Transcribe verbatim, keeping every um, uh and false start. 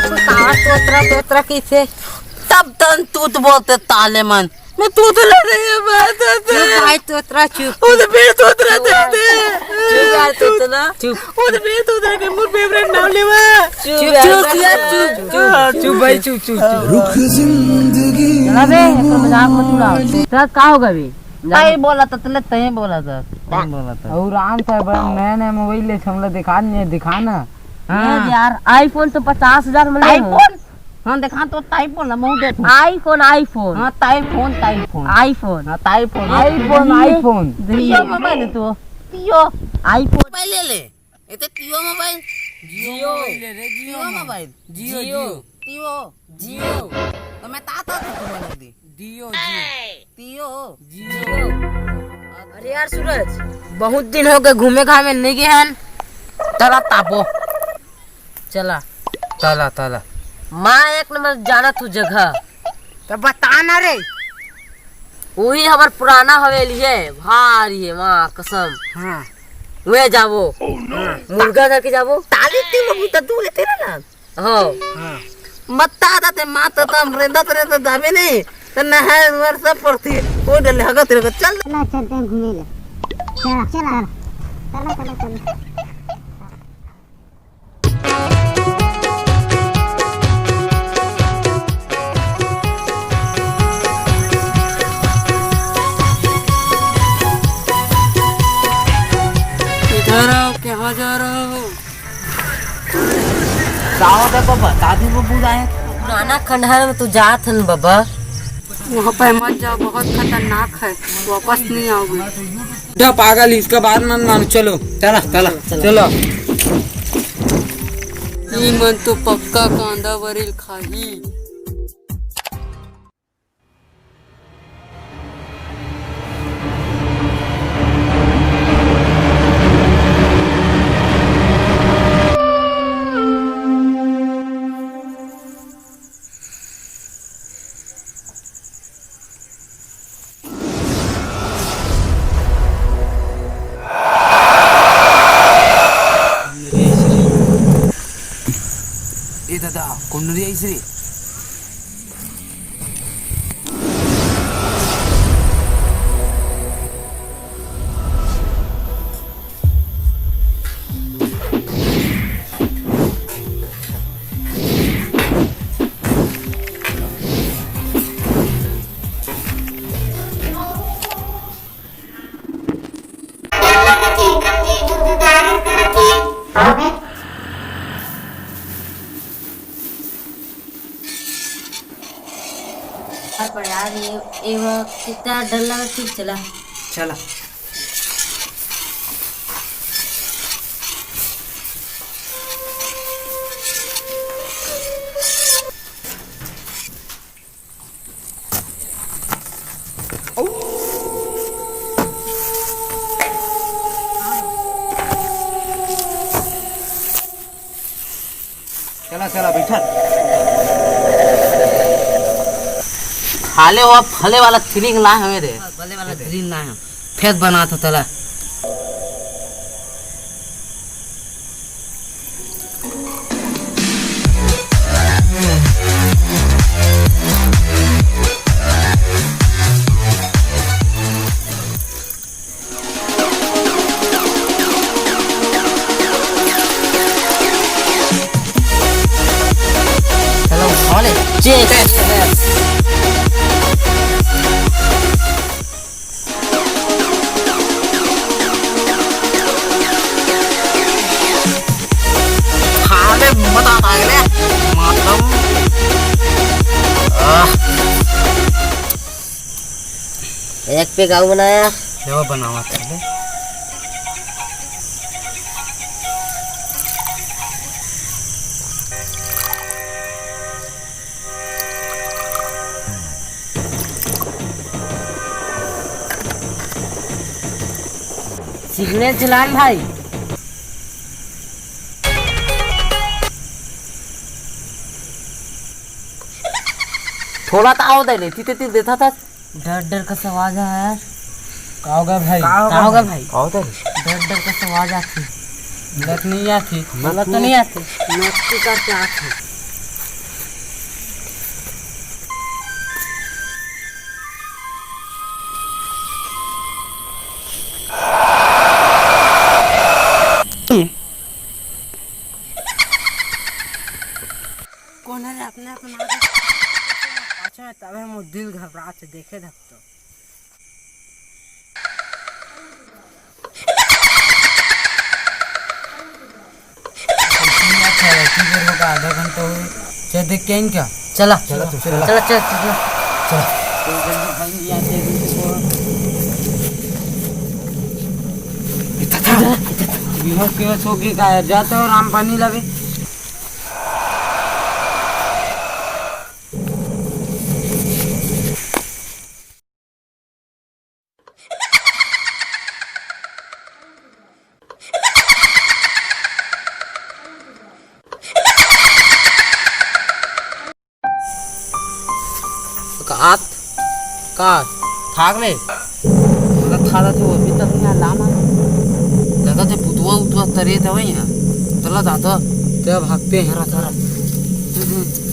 तोतरा तोतरा कइसे? तब तन तूत बोलते ताले मन। मैं तोतरा नहीं है, मैं तोतरा। चुप भाई, तोतरा चुप। वो तो फिर तोतरा दे दे। चुप यार, तोतरा। चुप। वो तो फिर तोतरा के मुंह पे ब्रेड नाम लेवा। चुप चुप यार, चुप यार, चुप, चुप, चुप। चुप भाई, चुप, चुप, चुप। रुक जिंदगी। चला बे, ये तो मजाक मत उड़ाओ। तोतरा का होगा बे? ताई बोला था, तले ताई बोला था। ताई बोला था। और राम साहब, नया नया मोबाइल ले, हमला दिखा नहीं, दिखा ना। हाँ। यार, iPhone तो पचास हजार में ले हो। iPhone? हाँ, देखा तो ताई फोन ला, महू देखो। iPhone, iPhone। हाँ, ताई फोन, ताई फोन। iPhone। हाँ, ताई phone. iPhone, iPhone। Jio mobile है तो। Jio। iPhone। Mobile ले ले। ये तो Jio mobile। Jio mobile ले रे, Jio mobile। Jio, Jio। Jio। Jio। तो मैं ताता था तुम्हारे दी। Jio, Jio। Jio। Jio। अरे यार सूरज, बहुत दिन हो गए घूमे घामे नहीं गए हन। चला तापो। चला। तला, तला। माँ एक नंबर जाना तू जगह। तो बता ना रे। वही हमार पुराना हवेली है, भारी है माँ कसम। हाँ। वे जाबो। हाँ। मुर्गा धर के जाबो। ताली ती वो तो तू लेते ना ना। हो। हाँ। मत्ता दा ते माँ तो तम रेंदा तो रेंदा दाबे नहीं। तो नहाए वर्षा पड़ती। वो डले हगत रे चल। चला चलते हैं घूमे ले। चला, चला। चला, चला, चला। इधर आओ, कहाँ जा रहा हो? जाओ बे बाबा, दादी बबू आए। पुराना खंडहर में तू जात हन बाबा। वहाँ पे मत जाओ, बहुत खतरनाक है, वापस नहीं आओगे। बुढ़ा पागल, इसका बात मत मानो, चलो। चला, चला, चला। चलो। ई मन तो पक्का कांदा बरील खाही। ए दादा, कोन नरिया आइस रे? पर यार, ये, ये वो कितना डर लगा। ठीक, चला। चला। चला, चला, बैठा। हाले वो फले वाला feeling लाए हमें रे। फले वाला feeling लाए हम। फेर बना तो चला। चलो, खा ले। Cheers। खा ले, मजा आ गया। मतलब, आह। एक पे गाँव बनाया। सेवा बनावा पहले। सिग्नल चलान भाई। थोड़ा तो आओ दे ले, तीते तीर देता था। डर डर का आवाज है यार। का होगा भाई? का होगा भाई? का होता है? डर डर का आवाज आती। गलत नहीं आती। गलत तो नहीं आती। नक्की का क्या आती? अच्छा, तबे मोर दिल घबरात हे, देखे धक तो। अच्छा, इतनी देर होगा, आधा घंटा हो गया। चल, देख के आइन क्या? चला। चला, चला। चला, चला, चला। चला। बेहोश, बेहोश होके का जाता हो राम पानी लावे। का, का? थाक ले। मतलब थारा तो अभी तक नहीं आला मा। लगा थे पुतवा उतवा तरे था वही ना। चला जाता। ते भागते हैं। चला, चला।